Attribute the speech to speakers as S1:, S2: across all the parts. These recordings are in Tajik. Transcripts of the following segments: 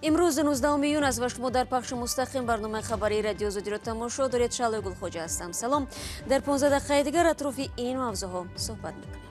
S1: Имрӯз 19 июн аст ва шумо дар пахши мустақим барномаи хабарии Радио Озодиро тамошо доред. Шаҳлои Гулхоҷа ҳастам. Салом. Дар 15 дақиқаи дигар атрофи ин мавзӯъҳо суҳбат мекунем.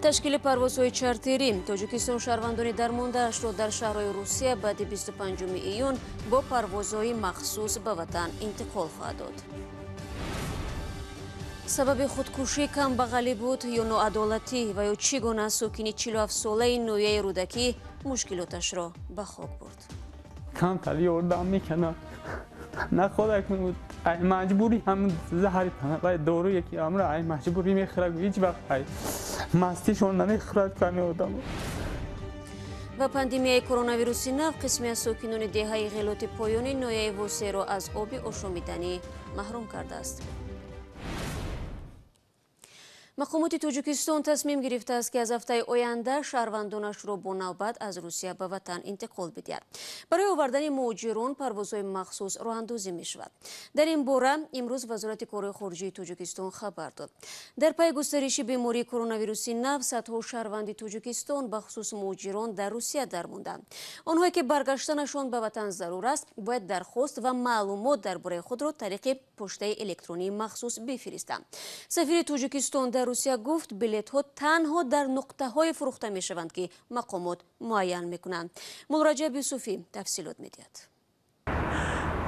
S1: Ташкили парвозҳои чартерӣ. Тоҷикистон шаҳрвандони дармондаашро дар шаҳрҳои Русия баъди 25 июн бо парвозҳои махсус ба ватан интиқол хоҳад дод. Сабаби худкушӣ камбағалӣ буд ё ноадолатӣ ва ё чӣ гуна сокини 47-солаи ноҳияи Рӯдакӣ мушкилоташро ба хок бурд.
S2: Камтар ёрдам мекунад. На худак ай маҷбурӣ ҳам заҳри ва доруе ки амра ай маҷбурӣ мехӯрад, ҳеҷ вақт ай мастишон намехӯрад ками одам.
S1: Ва пандемияи коронавируси нав қисме аз сокинони деҳаи Ғелоти поёни ноҳияи Восеро аз оби ошомиданӣ маҳрум кардааст. Мақомоти Тоҷикистон тасмим гирифтааст, ки аз ҳафтаи оянда шаҳрвандонашро бо навбат аз Русия ба ватан интиқол бидиҳад. Барои овардани муҳоҷирон парвозҳои махсус роҳандозӣ мешавад. Дар ин бора имрӯз Вазорати корҳои хориҷии Тоҷикистон хабар дод. Дар пайи густариши бемории коронавируси нав садҳо шаҳрванди Тоҷикистон, бахусус муҳоҷирон, дар Русия дармонданд. Онҳое ки баргаштанашон ба ватан зарур аст, бояд дархост ва маълумот дар бораи худро тариқи поштаи электронии махсус бифиристанд. Сафири Тоҷикистон дар Русия гуфт, билетҳо танҳо дар нуқтаҳое фурӯхта мешаванд, ки мақомот муайян мекунанд. Муллораҷаб Юсуфӣ тафсилот медиҳад.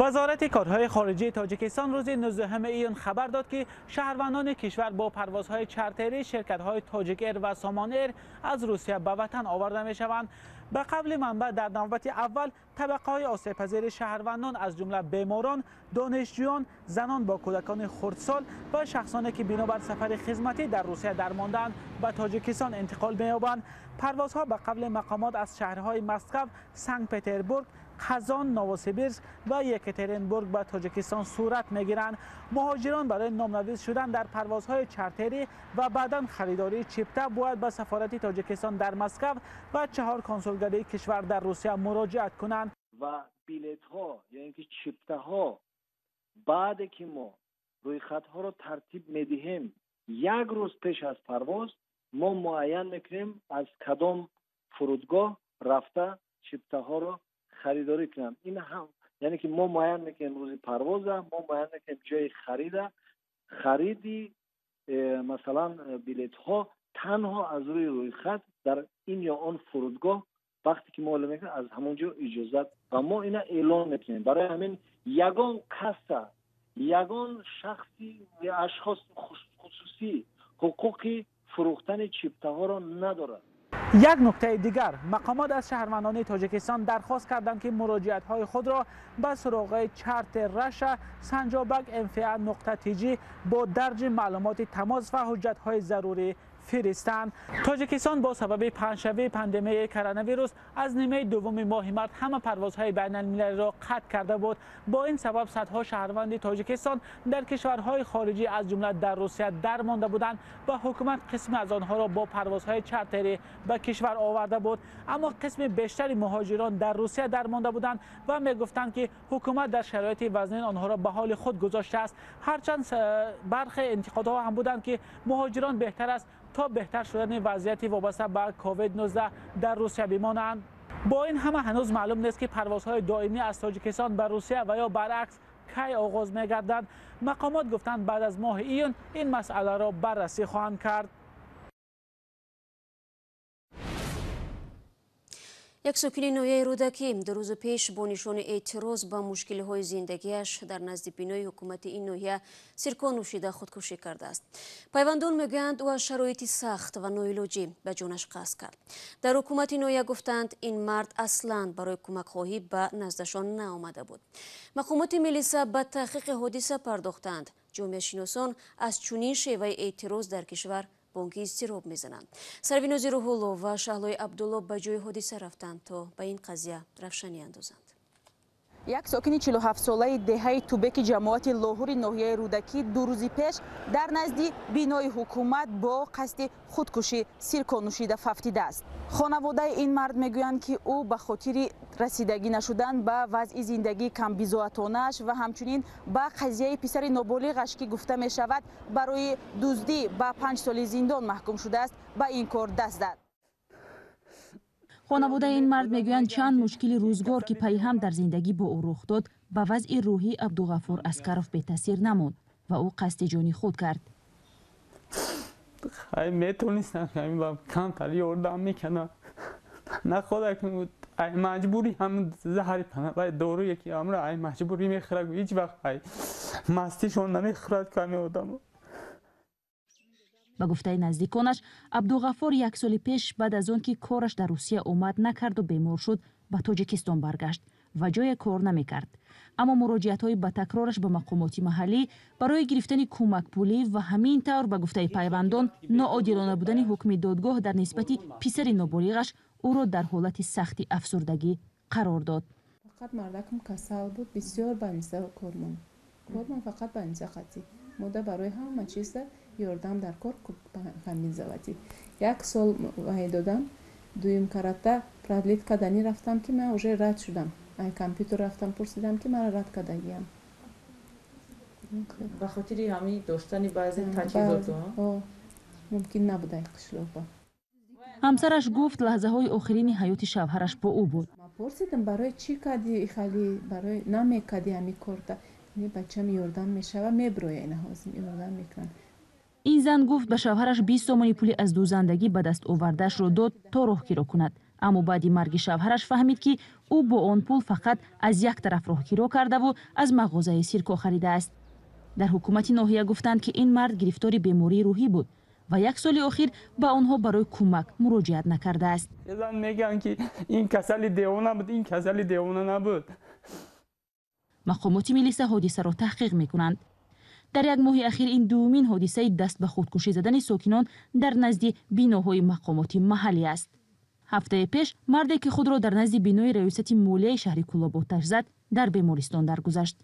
S3: Вазорати корҳои хориҷии Тоҷикистон рӯзи 19 июн хабар дод, ки шаҳрвандони кишвар бо парвозҳои чартерии ширкатҳои Тоҷик Эйр ва Сомон Эйр аз Русия ба ватан оварда мешаванд. Ба қавли манбаъ, дар навбати аввал табақаҳои осебпазири шаҳрвандон, аз ҷумла беморон, донишҷӯён, занон бо кӯдакони хурдсол ва шахсоне ки бинобар сафари хизматӣ дар Русия дармондаанд, ба Тоҷикистон интиқол меёбанд. Парвозҳо ба қавли мақомот аз шаҳрҳои Москав, Санкт Петербург, Қазон, Новосибирск ва Екатеринбург ба Тоҷикистон сурат мегиранд. Муҳоҷирон барои номнавис шудан дар парвозҳои чартерӣ ва баъдан харидории чипта бояд ба сафорати Тоҷикистон дар Москав ва 4 консулгарии кишвар дар Русия муроҷиат кунанд.
S4: Ва билетҳо ё ин ки чиптаҳо баъде ки мо рӯйхатҳоро тартиб медиҳем, як рӯз пеш аз парвоз мо муайян мекунем, аз кадом фурудгоҳ рафта чиптаҳоро харидорӣ кунанд. Ин ҳам яъне ки мо муайян мекунем рӯзи парвоза, мо муайян мекунем ҷои хариди масалан билетҳо танҳо аз рӯи рӯйхат дар ин ё он фурудгоҳ вақте ки мо эълон мекунем, аз ҳамон ҷо иҷозат ва мо ина эълон мекунем. Барои ҳамин ягон каса, ягон шахси ашхос хусусӣ ҳуқуқи фурӯхтани чиптаҳоро надорад.
S3: Як нуктаи дигар, мақомот аз шаҳрвандони Тоҷикистон дархост карданд, ки муроҷиатҳои худро ба суроғаи чартер раша санҷобак мфа нуқта тж бо дарҷи маълумоти тамос ва ҳуҷҷатҳои зарурӣ фиристанд. Тоҷикистон бо сабаби паҳншавии пандемияи коронавирус аз нимаи дуввуми моҳи март ҳама парвозҳои байналмилалиро қатъ карда буд. Бо ин сабаб садҳо шаҳрванди Тоҷикистон дар кишварҳои хориҷӣ, аз ҷумла дар Русия, дармонда буданд ва ҳукумат қисме аз онҳоро бо парвозҳои чартерӣ ба кишвар оварда буд. Аммо қисми бештари муҳоҷирон дар Русия дармонда буданд ва мегуфтанд, ки ҳукумат дар шароити вазнин онҳоро ба ҳоли худ гузоштааст. Ҳарчанд бархе интиқодҳо ҳам буданд, ки муҳоҷирон беҳтар аст то беҳтар шудани вазъияти вобаста ба ковид-19 дар Русия бимонанд. Бо ин ҳама ҳанӯз маълум нест, ки парвозҳои доимӣ аз Тоҷикистон ба Русия ва ё баръакс кай оғоз мегарданд. Мақомот гуфтанд, баъд аз моҳи июн ин масъаларо баррасӣ хоҳанд кард.
S1: Як сокини ноҳияи Рӯдакӣ 2 рӯзу пеш бо нишони эътироз ба мушкилиҳои зиндагиаш дар назди бинои ҳукумати ин ноҳия сирко нӯшида худкушӣ кардааст. Пайвандон мегӯянд, ӯ аз шароити сахт ва ноилоҷӣ ба ҷонаш қасд кард. Дар ҳукумати ноҳия гуфтанд, ин мард аслан барои кӯмакхоҳӣ ба наздашон наомада буд. Мақомоти милиса ба таҳқиқи ҳодиса пардохтанд. Ҷомеашиносон аз чунин шеваи эътироз дар кишвар бонки изтироб мезананд. Сарвинози Рӯҳулло ва Шаҳлои Абдулло ба ҷои ҳодиса рафтанд, то ба ин қазия равшанӣ андозанд.
S5: Як сокини 47-солаи деҳаи Тубеки ҷамоати Лоҳури ноҳияи Рӯдакӣ 2 рӯзи пеш дар назди бинои ҳукумат бо қасди худкушӣ сирко нӯшида фавтидааст. Хонаводаи ин мард мегӯянд, ки ӯ ба хотири расидагӣ нашудан ба вазъи зиндагии камбизоатонааш ва ҳамчунин ба қазияи писари ноболиғаш, ки гуфта мешавад барои дуздӣ ба 5 соли зиндон маҳкум шудааст, ба ин кор даст зад.
S6: Хонаводаи ин мард мегӯянд, чанд мушкили рӯзгор, ки пайҳам дар зиндагӣ бо ӯ рух дод, ба вазъи рӯҳии Абдуғаффор Аскаров бетаъсир намонд ва ӯ қасди ҷони худ кард.
S2: Метонистам камтар ёрдам мекардам. На худак маҷбурӣ ҳамн заҳри доруе ки ҳамро ай маҷбурӣ мехӯрад, ҳеҷ вақт ай мастишон намехӯрад ками одамо.
S6: Ба гуфтаи наздиконаш, Абдуғаффор як соли пеш баъд аз он ки кораш дар Русия омад накарду бемор шуд, ба Тоҷикистон баргашт ва ҷое кор намекард. Аммо муроҷиатҳои ба такрораш ба мақомоти маҳаллӣ барои гирифтани кӯмакпулӣ ва ҳамин тавр, ба гуфтаи пайвандон, ноодилона будани ҳукми додгоҳ дар нисбати писари ноболиғаш ӯро дар ҳолати сахти афсурдагӣ қарор дод.
S7: Фақат мардакам касал буд, бисёр больница кормон. Кормон фақат больница қатӣ. Мода барои ҳама чиза ёрдам дар кор ҳамин заватӣ. Як сол вай додам, дуюм карата продлить кардани рафтам, ки ман уже рад шудам. Ай компютер рафтам, пурсидам, ки мара рад кардагиям.
S8: Ба хотири ҳамин доштани баъзе таҷҳизоту?
S7: Мумкин набуд ай қишлоқба.
S6: Ҳамсараш гуфт, лаҳзаҳои охирини ҳаёти шавҳараш бо ӯ буд.
S7: Ма пурсидам, барои чӣ кардӣ ихали, барои намекардӣ ҳамин корта? Не, бачам ёрдам мешава, меброя ина ҳозир ёрдам мекунанд.
S6: Ин зан гуфт, ба шавҳараш 20 сомони пули аз дӯзандагӣ ба даст овардаашро дод, то роҳкиро кунад. Аммо баъди марги шавҳараш фаҳмид, ки ӯ бо он пул фақат аз як тараф роҳкиро кардаву аз мағозаи сирко харидааст. Дар ҳукумати ноҳия гуфтанд, ки ин мард гирифтори бемории рӯҳӣ буд ва як соли охир ба онҳо барои кӯмак муроҷиат накардааст.
S2: Зан мегӯянд, ки ин касали девона буд, ин касали девона набуд.
S6: Мақомоти милиса ҳодисаро таҳқиқ мекунанд. Дар як моҳи ахир ин дуввумин ҳодисаи даст ба худкушӣ задани сокинон дар назди биноҳои мақомоти маҳаллӣ аст. Ҳафтаи пеш марде, ки худро дар назди бинои раёсати молияи шаҳри Кӯлоб оташ зад, дар бемористон даргузашт.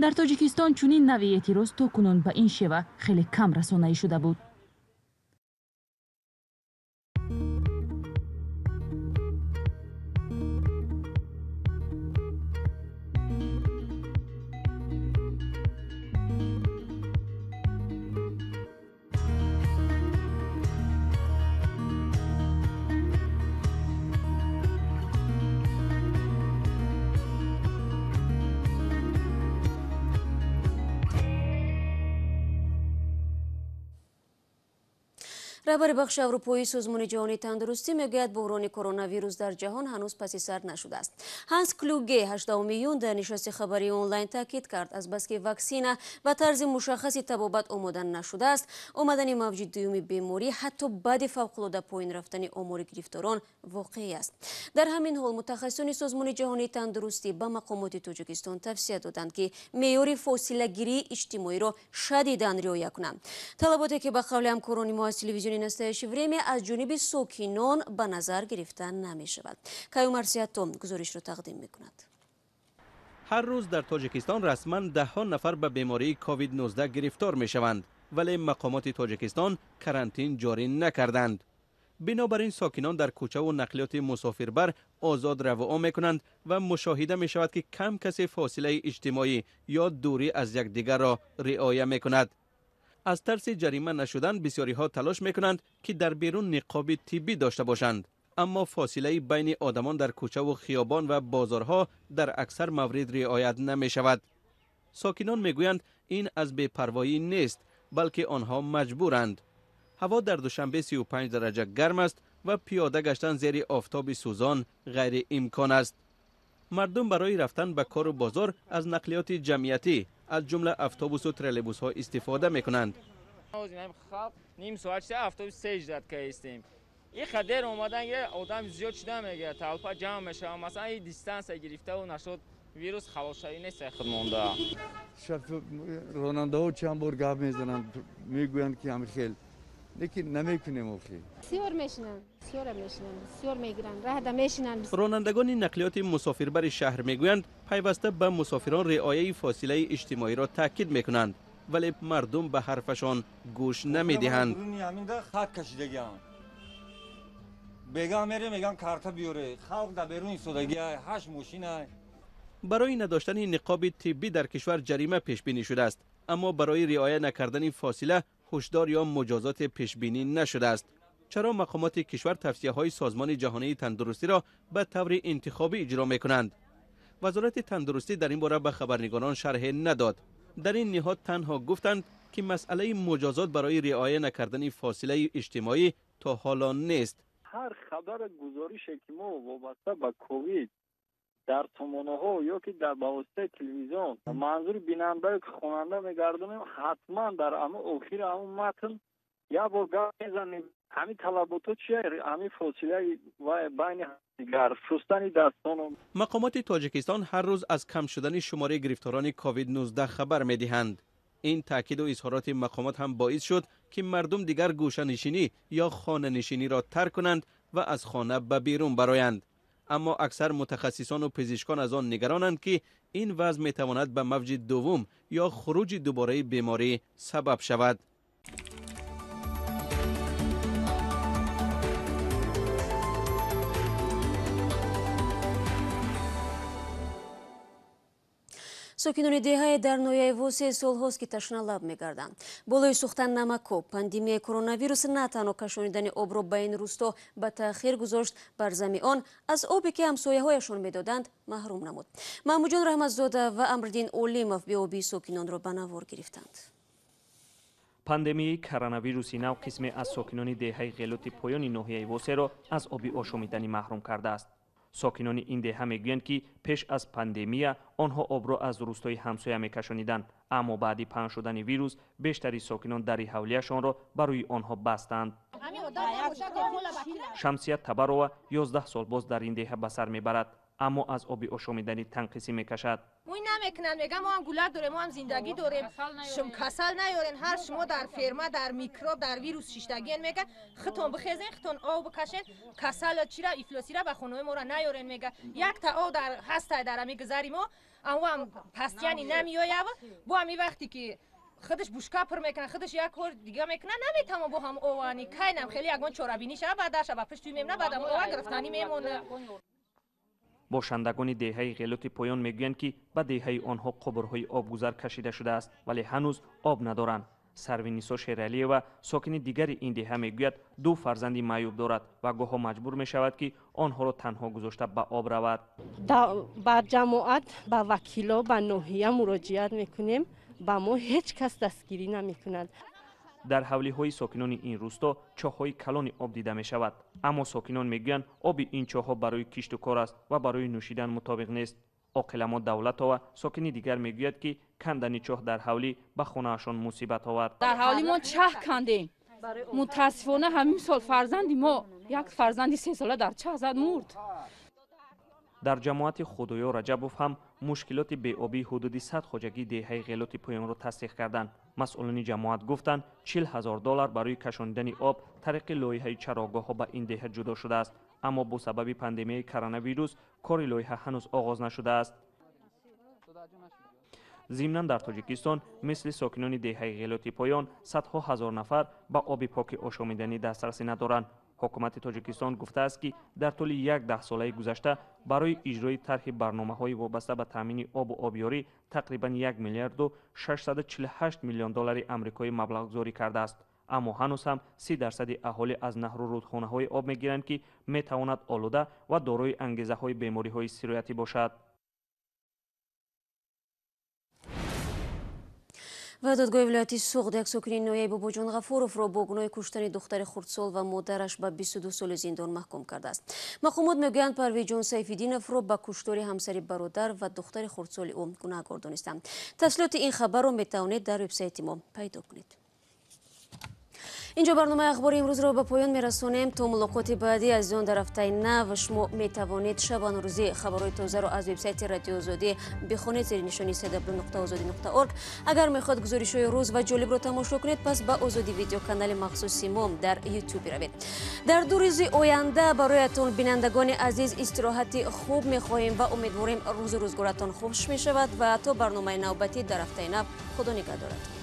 S6: Дар Тоҷикистон чунин навъи эътироз то кунун ба ин шева хеле кам расонаӣ шуда буд.
S1: Раҳбари бахши аврупоии Созмони ҷаҳонии тандурустӣ мегӯяд, буҳрони коронавирус дар ҷаҳон ҳанӯз паси сар нашудааст. Ҳанс Клюге 8 июн дар нишасти хабарии онлайн таъкид кард, азбаски ваксина ба тарзи мушаххаси табобат омода нашудааст, омадани мавҷи дуюми беморӣ ҳатто баъди фавқулода поин рафтани омори гирифторон воқеӣ аст. Дар ҳамин ҳол мутахассисони Созмони ҷаҳонии тандурустӣ ба мақомоти Тоҷикистон тавсия доданд, ки меъёри фосилагирии иҷтимоиро шадидан риоя кунанд. Талаботе, ки ба қавли ҳамкорони мо аз телевизиони Настоящее время аз ҷониби сокинон ба назар гирифта намешавад. Каюмар Сиятом гузоришро тақдим мекунад.
S9: Ҳар рӯз дар Тоҷикистон расман даҳҳо нафар ба бемории COVID-19 гирифтор мешаванд, вале мақомоти Тоҷикистон карантин ҷорӣ накарданд. Бинобар ин сокинон дар кӯчаву нақлиёти мусофирбар озод равуо мекунанд ва мушоҳида мешавад, ки кам касе фосилаи иҷтимоӣ ё дурӣ аз якдигарро риоя мекунад. Аз тарси ҷарима нашудан бисёриҳо талош мекунанд, ки дар берун ниқоби тиббӣ дошта бошанд, аммо фосилаи байни одамон дар кӯчаву хиёбон ва бозорҳо дар аксар маврид риоят намешавад. Сокинон мегӯянд, ин аз бепарвоӣ нест, балки онҳо маҷбуранд. Ҳаво дар Душанбе 35 дараҷа гарм аст ва пиёда гаштан зери офтоби сӯзон ғайриимкон аст. Мардум барои рафтан ба кору бозор аз нақлиёти ҷамъиятӣ, аз ҷумла автобусу троллейбусҳо истифода мекунанд.
S10: Ним соат шуда автобус сеждат каистем. И қадер омадан одам зиёд шуда мегӯяд, толпа ҷамъ мешавад. Масалан, и дистанция гирифтаву нашуд, вирус халосшавӣ нест худ монда.
S11: Ронандаҳо чанд бор гап мезананд, мегӯянд, ки ҳамин хел, лекин намекунем охи.
S12: Бисёр мешинанд, бисёр мешинанд, бисёр мегиранд, раҳда мешинанд.
S9: Ронандагони нақлиёти мусофирбари шаҳр мегӯянд, пайваста ба мусофирон риояи фосилаи иҷтимоиро таъкид мекунанд, вале мардум ба ҳарфашон гӯш намедиҳанд.
S13: Хат кашидагиам. Бега мере, меган карта биёре. Халқ дар берун истодагиай, ҳашт мошинай.
S9: Барои надоштани ниқоби тиббӣ дар кишвар ҷарима пешбинӣ шудааст, аммо барои риоя накардани фосила ҳушдор ё муҷозоте пешбинӣ нашудааст. Чаро мақомоти кишвар тавсияҳои Созмони Ҷаҳонии Тандурустиро ба таври интихобӣ иҷро мекунанд? Вазорати тандурустӣ дар ин бора ба хабарнигорон шарҳе надод. Дар ин ниҳод танҳо гуфтанд, ки масъалаи муҷозот барои риоя накардани фосилаи иҷтимоӣ то ҳоло нест.
S4: Ҳар хабар гузорише ки мо вобаста ба ковид дар сомонаҳо ё ки дар ба воситаи телевизион манзури бинанда ё ки хонанда мегардонем, ҳатман дар ҳамон охири ҳамон матн як бор гап мезанем. Ҳамин талаботҳо чия? Ҳамин фосилаи байни дигар, шустани дастон.
S9: Мақомоти Тоҷикистон ҳар рӯз аз кам шудани шумораи гирифторони ковид-19 хабар медиҳанд. Ин таъкиду изҳороти мақомот ҳам боис шуд, ки мардум дигар гӯшанишинӣ ё хонанишиниро тарк кунанд ва аз хона ба берун бароянд. Аммо аксар мутахассисону пизишкон аз он нигаронанд, ки ин вазъ метавонад ба мавҷи дуввум ё хуруҷи дубораи беморӣ сабаб шавад.
S1: Сокинони деҳае дар ноҳияи Восе солҳост, ки ташналаб мегарданд. Болои сӯхтан намакоб, пандемияи коронавирус на танҳо кашонидани обро ба ин рӯсто ба таъхир гузошт, бар зами он аз обе, ки ҳамсояҳояшон медоданд, маҳрум намуд. Маҳмудҷон Раҳматзода ва Амриддин Олимов беобии сокинонро ба навор гирифтанд.
S14: Пандемияи коронавируси нав қисме аз сокинони деҳаи Ғелоти поёни ноҳияи Восеро аз оби ошомиданӣ маҳрум кардааст. Сокинони ин деҳа мегӯянд, ки пеш аз пандемия онҳо обро аз рӯстои ҳамсоя мекашониданд, аммо баъди паҳн шудани вирус бештари сокинон дари ҳавлияшонро ба рӯи онҳо бастанд. Шамсия Табарова 11 сол боз дар ин деҳа ба сар мебарад, аммо аз оби ошомиданӣ танқисӣ мекашад.
S15: Мӯй намекунанд, мегӯям мо ҳам гулак дорем, мо ҳам зиндагӣ дорем, шум касал наёрен, ҳар шумо дар ферма, дар микроб, дар вирус шиштагиен, мега хитон бихезен, хитон об бикашен, касал чира ифлосира ба хонаҳои моро наёрен, мега якта об дар ҳастай дар ҳами гузари мо, аммо пастияни намеояв, бо ҳами вақте ки худаш бушка пур мекунад, худаш як кор дига мекунад, наметавон бо ҳам овани кайнам хеле ягон чорабинӣ шава, баъд дарша ба пушти мемона, баъд ова гирифтанӣ мемонад.
S14: Бошандагони деҳаи Ғелоти поён мегӯянд, ки ба деҳаи онҳо қубурҳои обгузар кашида шудааст, вале ҳанӯз об надоранд. Сарвинисо Шералиева, сокини дигари ин деҳа, мегӯяд ду фарзанди маъюб дорад ва гоҳо маҷбур мешавад, ки онҳоро танҳо гузошта ба об равад.
S16: Ба ҷамоат, ба вакило, ба ноҳия муроҷиат мекунем, ба мо ҳеҷ кас дастгирӣ намекунад.
S14: Дар ҳавлиҳои сокинони ин рӯсто чоҳҳои калони об дида мешавад, аммо сокинон мегӯянд оби ин чоҳҳо барои кишту кор аст ва барои нӯшидан мутобиқ нест. Оқиламо Давлатова, сокини дигар, мегӯяд, ки кандани чоҳ дар ҳавлӣ ба хонаашон мусибат овард.
S17: Дар ҳавлӣ мо чаҳ кандем. Мутаассифона ҳамин сол фарзанди мо, як фарзанди 3 сола дар чаҳ зад мурд.
S14: Дар ҷамоати Худоё Раҷабов ҳам мушкилоти беобии ҳудуди 100 хоҷагии деҳаи Ғелоти поёнро тасдиқ карданд. Масъулони ҷамоат гуфтанд, 40 000 доллар барои кашонидани об тариқи лоиҳаи чарогоҳҳо ба ин деҳа ҷудо шудааст, аммо бо сабаби пандемияи коронавирус кори лоиҳа ҳанӯз оғоз нашудааст. Зимнан дар Тоҷикистон мисли сокинони деҳаи Ғелоти поён садҳо ҳазор нафар ба оби поки ошомиданӣ дастрасӣ надоранд. Ҳукумати Тоҷикистон гуфтааст, ки дар тӯли як даҳсолаи гузашта барои иҷрои тарҳи барномаҳои вобаста ба таъмини обу обёрӣ тақрибан 1 миллиарду 648 миллион доллари амрикоӣ маблағгузорӣ кардааст, аммо ҳанӯз ҳам 30 дарсади аҳолӣ аз наҳру рудхонаҳое об мегиранд, ки метавонад олуда ва дорои ангезаҳои бемориҳои сироятӣ бошад.
S1: Ва додгоҳи вилояти Суғд як сокини ноҳияи Бобоҷон Ғафуровро бо гуноҳи куштани духтари хурдсол ва модараш ба 22 соли зиндон маҳкум кардааст. Мақомот мегӯянд, Парвизҷон Сайфиддиновро ба куштори ҳамсари бародар ва духтари хурдсоли ӯ гунаҳкор донистанд. Тафсилоти ин хабарро метавонед дар вебсайти мо пайдо кунед. Инҷо барномаи ахбори имрӯзро ба поён мерасонем. То мулоқоти баъдӣ, азизон, дар ҳафтаи нав. Шумо метавонед шабонарӯзӣ хабарҳои тозаро аз вебсайти Радиои Озодӣ бихонед зери нишони cw.ozodi.org. Агар мехоҳед гузоришҳои рӯз ва ҷолибро тамошо кунед, пас ба Озодӣ Видео, канали махсуси мо дар Ютуб биравед. Дар 2 рӯзи оянда бароятон, бинандагони азиз, истироҳати хуб мехоҳем ва умедворем, рӯзу рӯзгоратон хуш мешавад. Ва то барномаи навбатӣ дар ҳафтаи нав, Худо нигаҳдоратон.